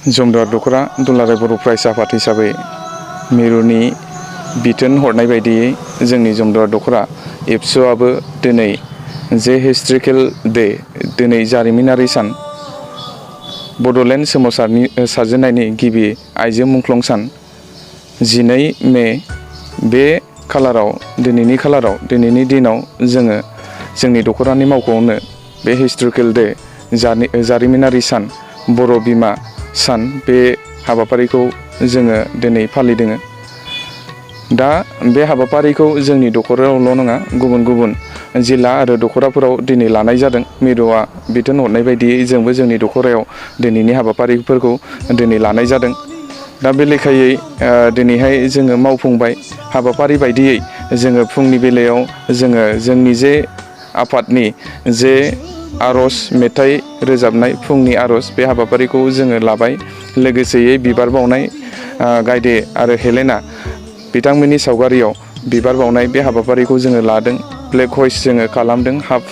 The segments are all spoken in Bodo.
जमदुवार दख'रा दुलाराय बर' फरायसा आफाद हिसाबै मिरुनि बिथोन हरनाय बायदियै जोंनि जमदुवार दख'रा एबसुआबो दिनै जे हिस्ट्रिकेल डे दिनै जारिमिनारि सान बड'लेण्ड सोमावसारजेननायनि गिबि आइजो मुंख्लं सान 12 मे बे खालाराव दिनैनि दिनाव जोङो जोंनि दख'रानि मावख'आवनो बे हिस्ट्रिकेल डे जारिमिनारि सान बर' बिमा सान बे हाबाफारिखौ जोङो दिनै फालिदों। दा बे हाबाफारिखौ जोंनि दख'रायावल' नङा गुबुन गुबुन जिल्ला आरो दख'राफोराव दिनै लानाय जादों। मिरुआ बिथोन हरनाय बायदियै जोंबो जोंनि दख'रायाव दिनैनि हाबाफारिफोरखौ दिनै लानाय जादों। दा बे लेखायै दिनैहाय जोङो मावफुंबाय हाबाफारि बायदियै जोङो फुंनि बेलायाव जोङो जोंनि जे आफादनि जे आर'ज मेथाइ रोजाबनाय फुंनि आर'ज बे हाबाफारिखौ जोङो लाबाय। लोगोसेयै बिबार बावनाय गायदे आरो हेलेना बिथांमोननि सावगारियाव बिबार बावनाय बे हाबाफारिखौ जोङो लादों। फ्लेग हइस्ट जोङो खालामदों, हाफ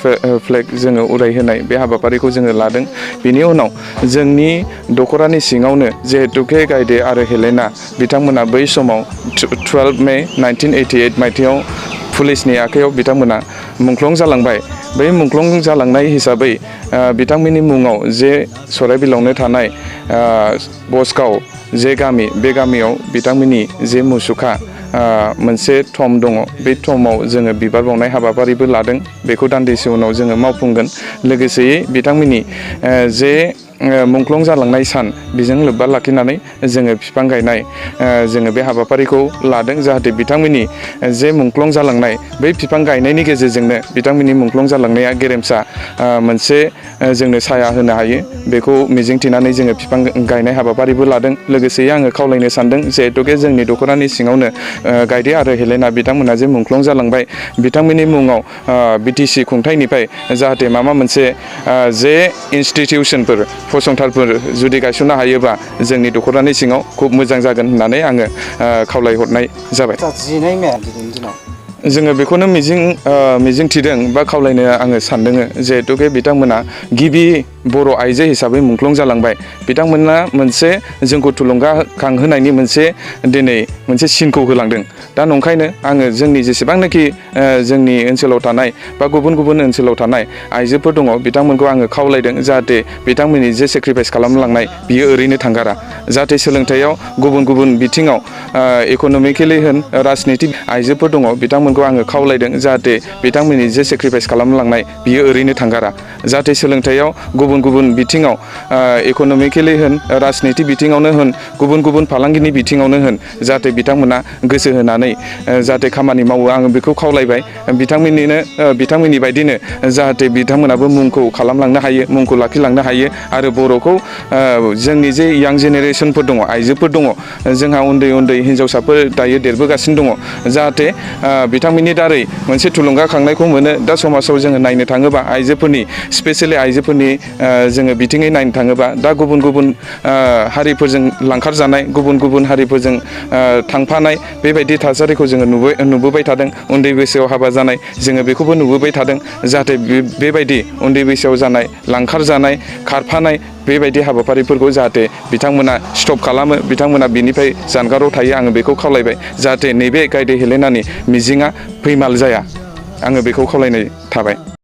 फ्लेग जोङो उरायहोनाय बे हाबाफारिखौ जोङो लादों। बेनि उनाव जोंनि दख'रानि सिङावनो जिहेतुके गायदे आरो हेलेना बिथांमोना बै समाव 12 मे 1988 मायथाइयाव पुलिसनि आखायाव बिथांमोना मुंख्लं जालांबाय। बै मुंख्लं जालांनाय हिसाबै बिथांमोननि मुङाव जे सराइबिलावनो थानाय बसगाव जे गामि बे गामियाव बिथांमोननि जे मुसुखा मोनसे थम दङ, बे थमाव जोङो बिबार बावनाय हाबाफारिबो लादों। बेखौ दान्दिसे उनाव जोङो मावफुंगोन। लोगोसेयै बिथांमोननि जे मुंख्लं जालांनाय सान बेजों लोब्बा लाखिनानै जोङो बिफां गायनाय जोङो बे हाबाफारिखौ लादों। जाहाथे बिथांमोननि जे मुंख्लं जालांनाय बै बिफां गायनायनि गेजेरजोंनो बिथांमोननि मुंख्लं जालांनाया गेरेमसा मोनसे जोंनो साया होनो हायो। बेखौ मिजिंथिनानै जोङो बिफां गायनाय हाबाफारिबो लादों। लोगोसेयै आङो खावलायनो सानदों जिहेतुके जोंनि दख'रानि सिङावनो गायदे आरो हेलेना बिथांमोना जे मुंख्लं जालांबाय बिथांमोननि मुङाव BTC खुंथाइनिफ्राय जाहाथे माबा मोनसे जे इन्सटिटिउसनफोर फसंथानफोर जुदि गायसननो हायोबा जोंनि दख'रानि सिङाव खुब मोजां जागोन होननानै आङो खावलायहरनाय जाबाय। 12 मे दिनैनि दिनाव जोङो बेखौनो मिजिंथिदों बा खावलायनो आङो सानदों जिहेतुके बिथांमोना गिबि बर' आइजो हिसाबै मुंख्लं जालांबाय। बिथांमोना मोनसे जोंखौ थुलुंगाखांहोनायनि दिनै मोनसे सिनखौ होलांदों। दा नंखायनो आङो जोंनि जेसेबांनाखि जोंनि ओनसोलाव थानाय बा गुबुन गुबुन ओनसोलाव थानाय आइजोफोर दङ बिथांमोनखौ आङो खावलायदों जाहाथे बिथांमोननि जे सेक्रिफाइस खालामलांनाय बियो ओरैनो थांगारा। जाहाथे सोलोंथाइयाव गुबुन गुबुन बिथिङाव इक'नमिकेलि होन राजनितिक आइजोफोर दङ बिथांमोनखौ आङो खावलायदों जाहाथे बिथांमोननि जे सेक्रिफाइस खालामलांनाय बियो ओरैनो थांगारा। जाहाथे सोलोंथाइयाव गुबुन गुबुन बिथिङाव इक'नमिकेलि होन राजनितिक बिथिङावनो होन गुबुन गुबुन फालांगिनि बिथिङावनो होन जाहाथे बिथांमोना गोसो होनानै जाहाथे खामानि मावो आङो बेखौ खावलायबाय। बिथांमोननि बायदिनो जाहाथे बिथांमोनाबो मुंखौ खालामलांनो हायो, मुंखौ लाखिलांनो हायो आरो बर'खौ जोंनि जे यां जेनेरेसनफोर दङ आइजोफोर दङ जोंहा उन्दै उन्दै हिन्जावसाफोर दायो देरबोगासिनो दङ जाहाथे बिथांमोननि दारै मोनसे थुलुंगाखांनायखौ मोनो। दा समाजाव जोङो नायनो थाङोबा आइजोफोरनि स्पेसियेलि आइजोफोरनि जोङो बिथिङै नायनो थाङोबा दा गुबुन गुबुन हारिफोरजों लांखारजानाय गुबुन गुबुन हारिफोरजों थांफानाय बेबायदि थासारिखौ जोङो नुबोबाय थादों। उन्दै बैसोआव हाबा जानाय जोङो बेखौबो नुबोबाय थादों। जाहाथे बेबायदि उन्दै बैसोआव जानाय लांखारजानाय खारफानाय बेबायदि हाबाफारिफोरखौ जाहाथे बिथांमोना स्टप खालामो, बिथांमोना बिनिफ्राय जानगाराव थायो आङो बेखौ खावलायबाय। जाहाथे नैबे गायदे हेलेनानि मिजिङा फैमाल जाया आङो बेखौ खावलायनाय थाबाय।